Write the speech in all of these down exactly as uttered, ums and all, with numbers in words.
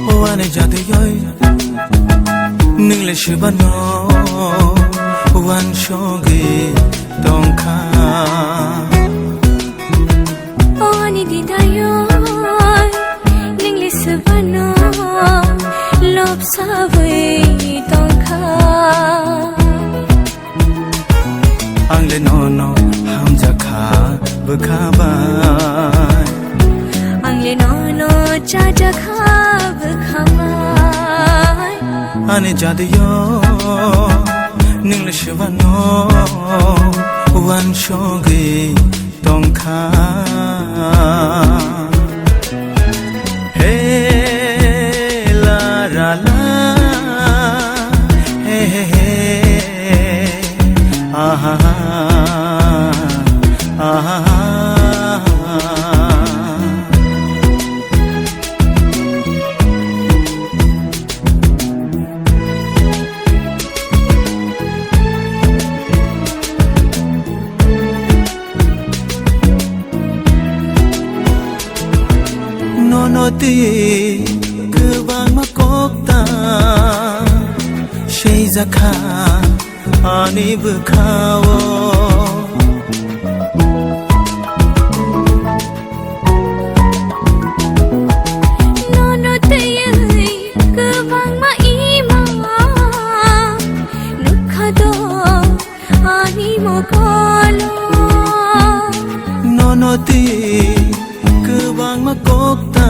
O ani jatwi oi, nwng le swbano uansugwi tongkha. O ani didai oi, nwng le swbano lobsagwi tongkha. Ang le nono hamjakha bwkha bai. Ang le nono chajakha bwkha bai. Ani jatwi oi, nwng le swbano uansugwi tongkha. He la la la, he he he, aha, aha. Nono twi kwbangma kok ta seijakha ani bwkhao. Nono twiwi kwbangma ima nukha do ani mokolo. Nono twi kwbangma kok ta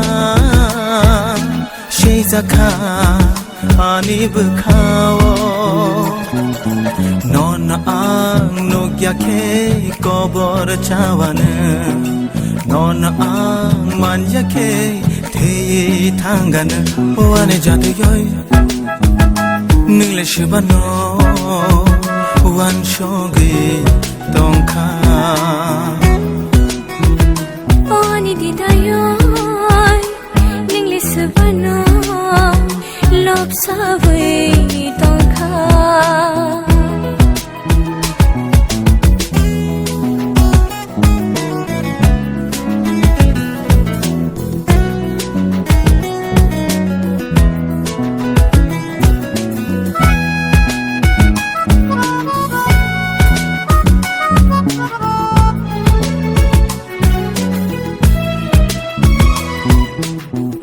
seijakha ani bwkhao. Nono ang nukya khe kobor chawano, nono ang manya khe thwi thangano. O ani jatwi oi, nwng le swbano uansugwi tongkha. O ani didai oi, nwng le swbano lobsagwi tongkha.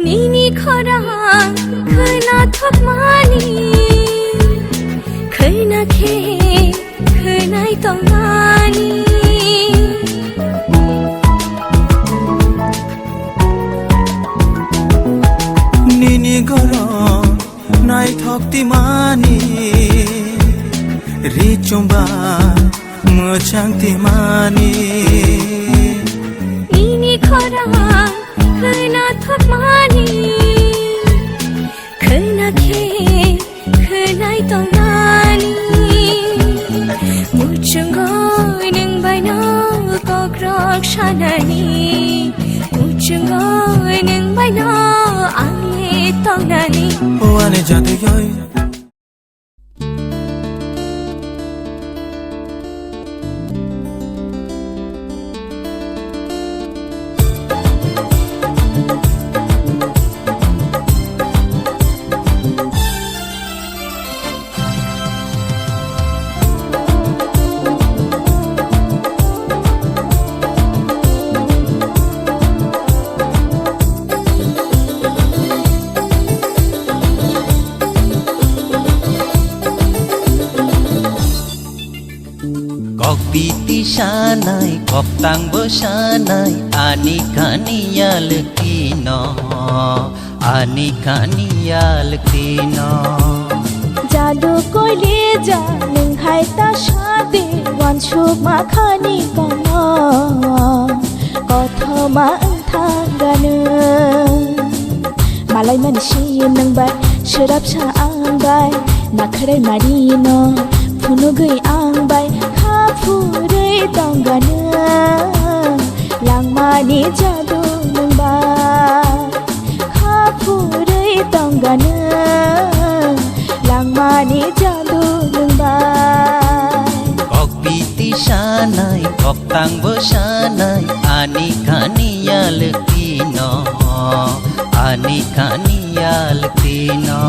Nini khorang khwnathokmani, khwna khe khwnai tongmani. Nini goron naithok timani, ri chumba mwchang timani. Nini khorang khwnathokmani, khwna khe khwnai tongmani. Muchungo nwng baino kokrok sanani, muchungo nwng baino ang le tongnani. O ani jatwi oi. Kok biti sanai, kok tangbo sanai, ani kaniya lekino. Ani kani yaltino. Jadu koilija nwng hai ta sadi, wansuk ma khani kono. Kothoma wngthang ganu. Malai mani si nwng bai, swrapsa ang bai, nakhrai mani no, phunugwi ang bai, kha phurwi tong ganu. Langmani jadu nwng bai. Kha phurwi tong ganu, langmani jadu nwng bai. Kok biti sanai, kok tangbo sanai, ani kani yaltino, ani kani yaltino.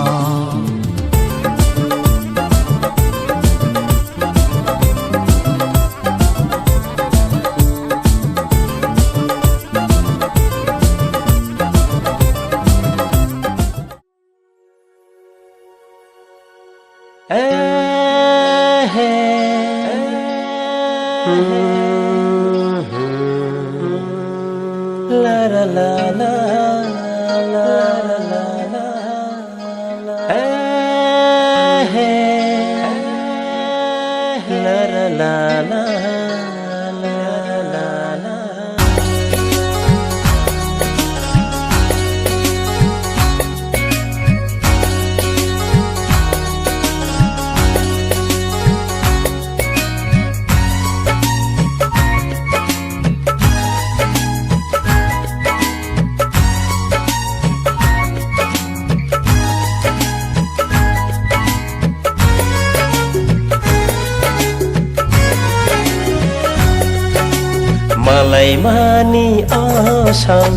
Malai mani asam,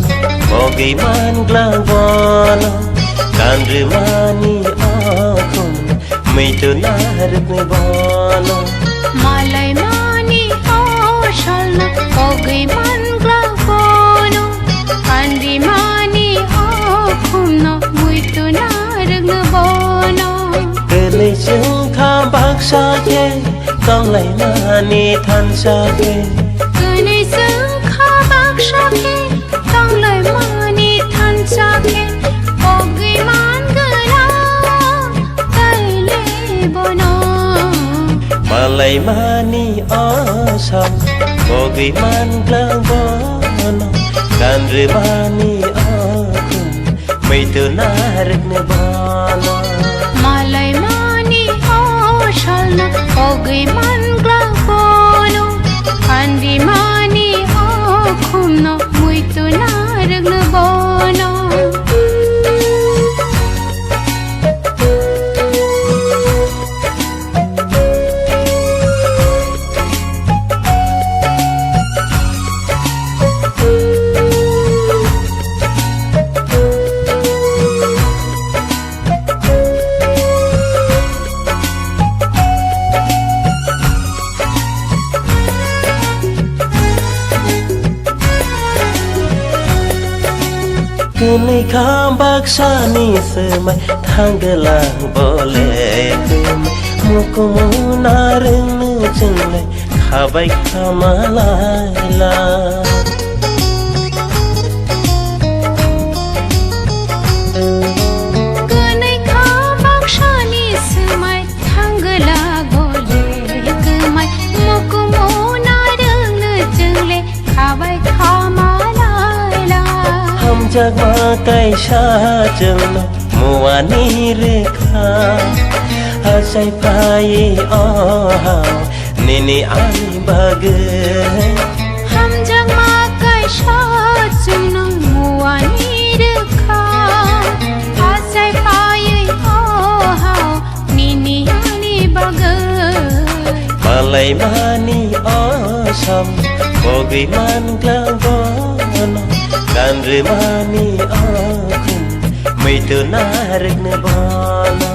bogwi man glang bono, kanrwi mani akhum, muitu narwkni bono. Malai mani o salno, bogwi man glang bono, kanrwi mani o khumno, muitu narwkno bono. Kwnwi chwngkha baksa khe, tonglaimani thansa khe. Kwnwi chwngkha baksa khe, tonglaimani thansa khe, bogwi man gwnang, taile bono. Malai mani asam, bogwi man glang bono, kanrwi mani akhum, muitu narwkni bono. Malai mani o salno, bogwi man glang bono, kanrwi mani akhumno, muitu narwkno bono. Kwnwi kha baksani swmai, thangwlang bole kwmai, mukumu narwngno chwnglai, khabai khama laila. Kwnwi kha baksani swmai, thangwla bole kwmai, mukumu narwngno chwnglai, khabai khama laila. Hamjakma kaisa chwngno muani rwkha, achai phai o hao nini ani bagwi. Hamjakma kaisa chwngno muani rwkha, achai phai o hao nini ani bagwi. Malai mani asam, bogwi man glang bono, kanrwi mani akhum, muitu narwkno bono.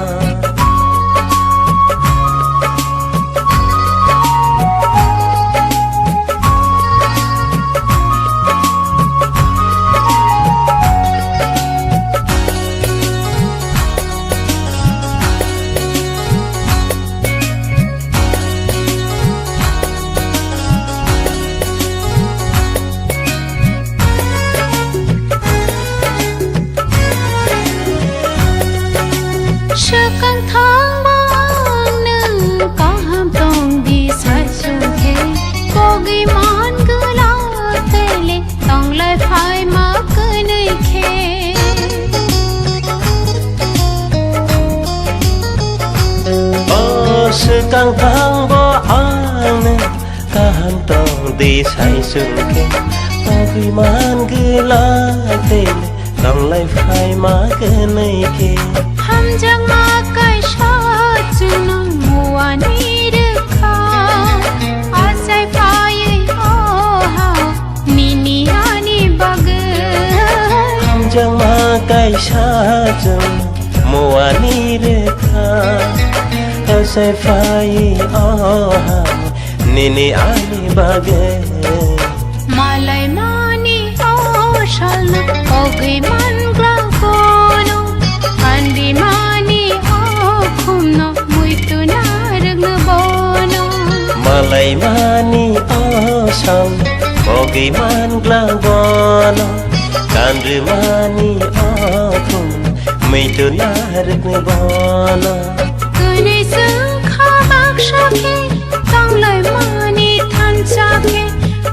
Kangthang bo ang nwng kaham tong di sai sung khe, kogwi man gwla tele tonglai phai ma kwnwi khe. O swkang thang bo ang nwng kaham tong di sai sung khe, togwi man gwla tele tonglai phai ma kwnwi khe. Hamjakma kaisa chwngno muani rwkha, achai phaiwi oha nini ani bagwi. Hamjakma kaisa chwng muani rwkha, achai phaiwi oha nini ani bagwi. Malai mani o salno ogwi man glak bono, kandi mani o khumno muitu narwkno bono. Malai mani o sal ogwi man glak bono, kandi mani o khumno muitu narwkno bono. Kwnwi chwng kha baksa khe tonglai mani thansa khe.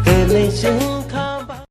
Kwnwi chwng kha ba-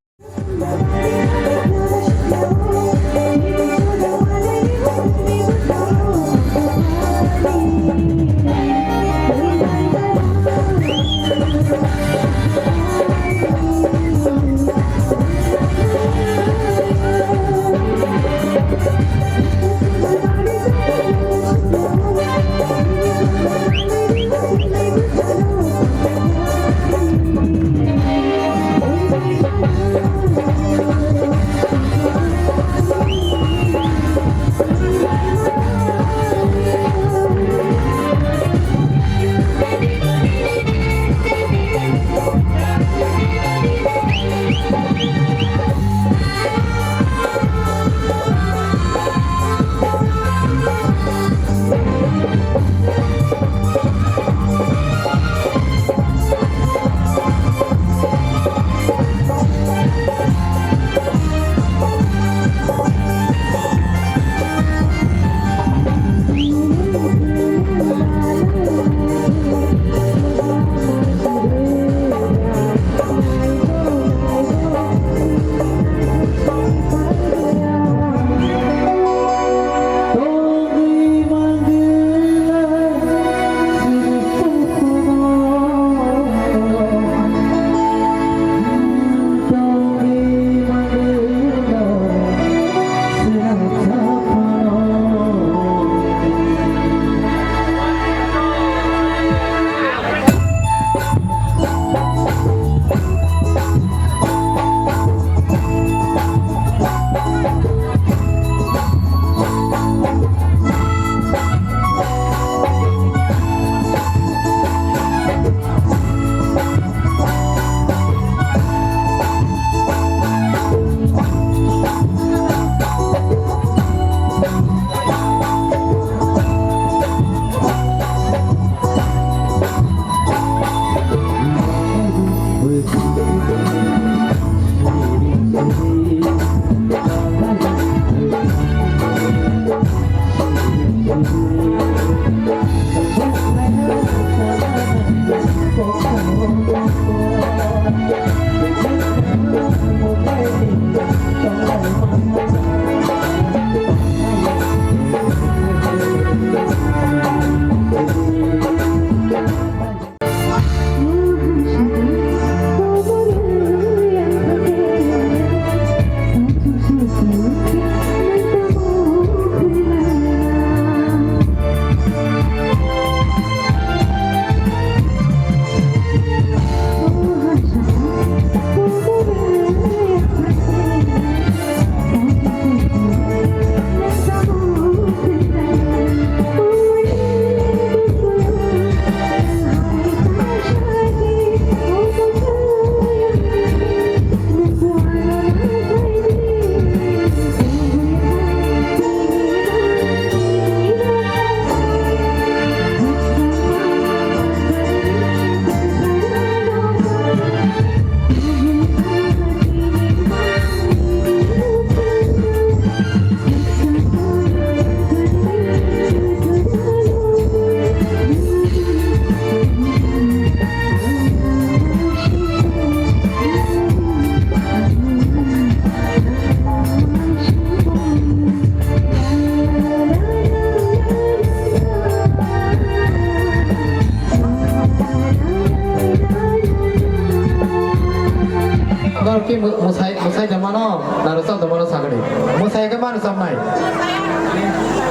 Musai, musai da mano, na rwchap da mano sagadi. Musai khe ma rwchapnai.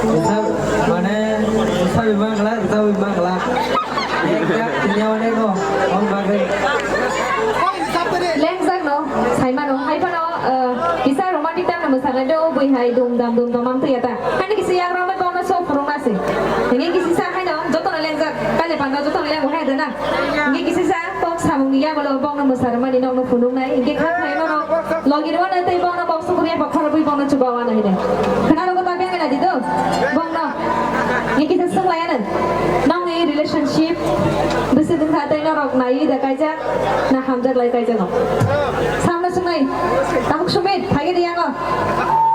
Rwchap, mane, rwchapwi mangla, rwchapwi mangla. Tini onek no, om bagwi. Lengjak no, sai mano, hai phano, uh, kisa romantic time no mwsarnai do, bui hai dum dam, dum dam am twi ata. Hani kisa yagra mai bono so phurung nasi. Ini kisa sa hai no, joto no lengjak, kale panda joto no leng hai de na. Ini kisa sa, Kok samungni yagulo bokno mwsarmani nokno phunuknai, hinkhe kha khaino no logi rwano tei bokno kok sukuriya ba khorobwi bokno chubawana hinwi. Khwnaro ko tabi angena dido bokno. Hinkhe se swnglayano. Nokni relationship bwswk wngkha tei norok naiwi da kaijak na hamjak lai kaijak no. Samno swngnai. Tabuk Sumit, phai di yango.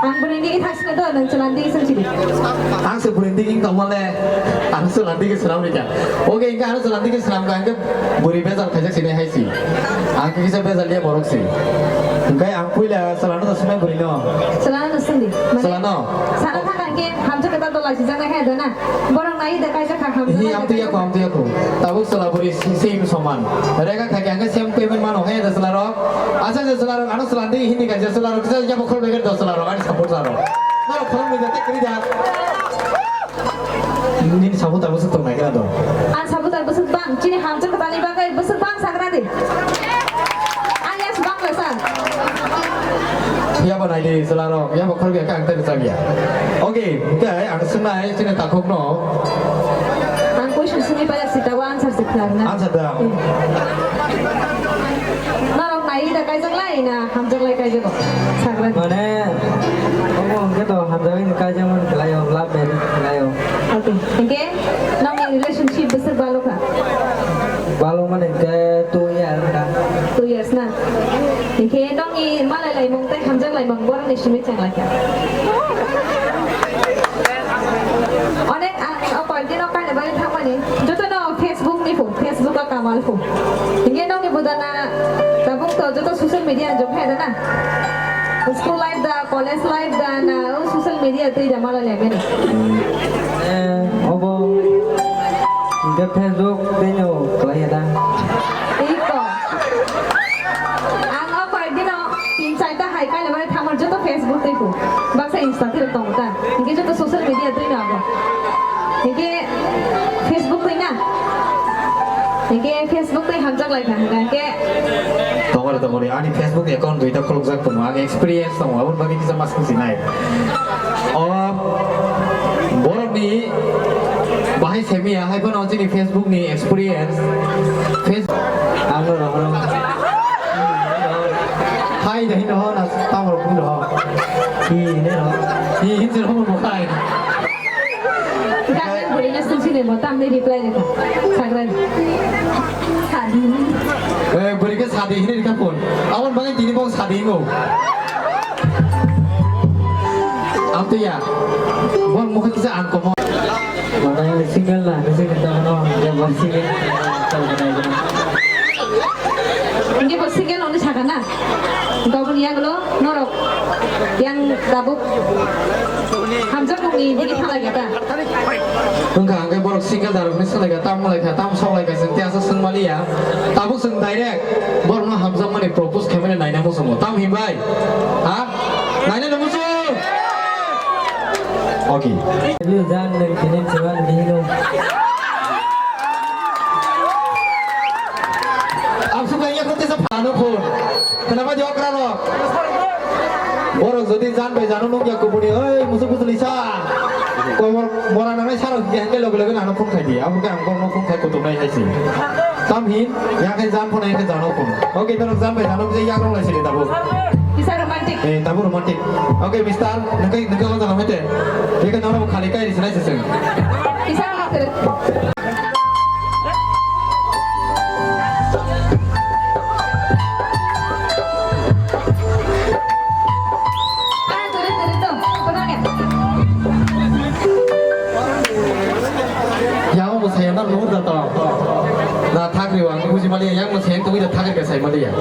Ang bwrwini thai sino do, nwng chwlandi song sidi. Ang se bwrwini wng tongmale, ang chwlandi ke swnam rikha. Oke, hinkhe ang chwlandi ke swnam kha, hinkhe bwrwi bejal khaijak sini hai si. Ang kisa bejal ya borok si. Hinkhe ang puila chwlano da swnai bwrwino. Chwlano da swngdi. Mane, chwlano. Sana thaka hinkhe hamjak khe ta do laisi jaknai hai do na. Borok nai da kaijak kha hamjak. Hi, amtwi yakho, amtwi yakho. Tabuk chwla bwrwi si-, same soman. Rega kha khe ang khe same payment mano hai da chwlarok. Acha je chwlarok ano chwlandi hindi kaisa chwlarok kisa ya bokhol beger da chwlarok ani support chwlarok. Norok khoroknwi da tei kwrwi da. Nini supporter bwswk tongnai khe do. Ang supporter bwswk bang, chini hamjak kwtalni bagwi bwswk bang sagra di. Ang ya swbang bai sa. Phiya bo nai di chwlarok, ya bokhol beger kha ang tei rwchapya. Okay, hinkhe ang swngnai chini takhukno. Ang question swngwi paijak si, tabo answer se khlai rwna. Answer da. Hmm. Norok naiwi da kaijak lai na hamjak lai kaijago? Sagra. Mane, omo hwnkhe to hamjagwi ni kaijakmani khlaio, love marriage khlaio. Okay. Hinkhe nokni relationship bwswk balo kha? Balo mani hinkhe two year wngkha. Two years na? Hinkhe nokni malai laimung tei hamjak laimung borokni simi chenglaikha. Onek ang o koyekdino kainwi bagwi thangmani, jotono Facebook ni pho, Facebook o kamal pho. Hinkhe nokni budana tabuk to joto social media ni jok hai da na. School life da, college life da na, o social media twi da malai lai mani. Eh, obo. Hinkhe Facebook tei no kwlaiya da. Iko. Ang o koyekdino tin charta hai kainwi bagwi thangmani joto Facebook twi pho. Baksa Insta twi rok tongo ta. Hinkhe joto social media twi no abo. Hinkhe Facebook twi na. Hinkhe Facebook twi hamjak lai kha hinkhe. Tongori, tongori. Ani Facebook account duita khulukjak tongo. Ani experience tongo. Aboni bagwi kisa mas kisi nai. O borokni bahai semiya hai phano chini Facebook ni experience. Face- Ang no rohoro. Hai dai no na tamro kun roho. Hi ne roho. Hi hin roho mo khai. Gamin buri na sung sini mo tamni reply dekha. Sagran. Sadi. Eh, buri ke sadi hini ka phone. Awan bangai tini bong sadi ngo. Amtiya. Bong mukha kisa angkomo. Mane single na, single ta mano, ya bong single. Ini bong single oni sakana. Gabun yang lo, norok. Yang tabuk. Hamjak mungni digi thalai gata. Wngkha hwnkhe borok single darokni swlaikha, tam wnglaikha, tam soklaikha, chwng tei aswk swng maliya. Tabuk chwng direct borokno hamjakmani propose khaimani naina muchungo. Tam hinbai? Ha? Naina nw muchung? Okay. Review jan nang kinin chwng nini hino. Absuk kaya khun tesa phano phone. Khwnaba di okra rok. Borok jodi jan bai jano nukya kubuni, oi, musuk bujuli sa. Komor mora nangnai sarok hingke hingke loge loge nano phone khai di. Abo khe ang borokno phone khai kutumnai hai se. Tam hin, ya khe jan phone, ya khe jano phone. Okay, norok jan bai jano bujai yakrong lai sini tabuk. Kisa romantic. Eh, tabuk romantic. Okay, mister, nungkai, nungkai o jano hete. Ya khe norok khali kai risinai se chwng. Kisa romantic. Yang mo saya na lur da to. Na thakri wang buji mali yang mo saya tu da thakri ka sai mali ya.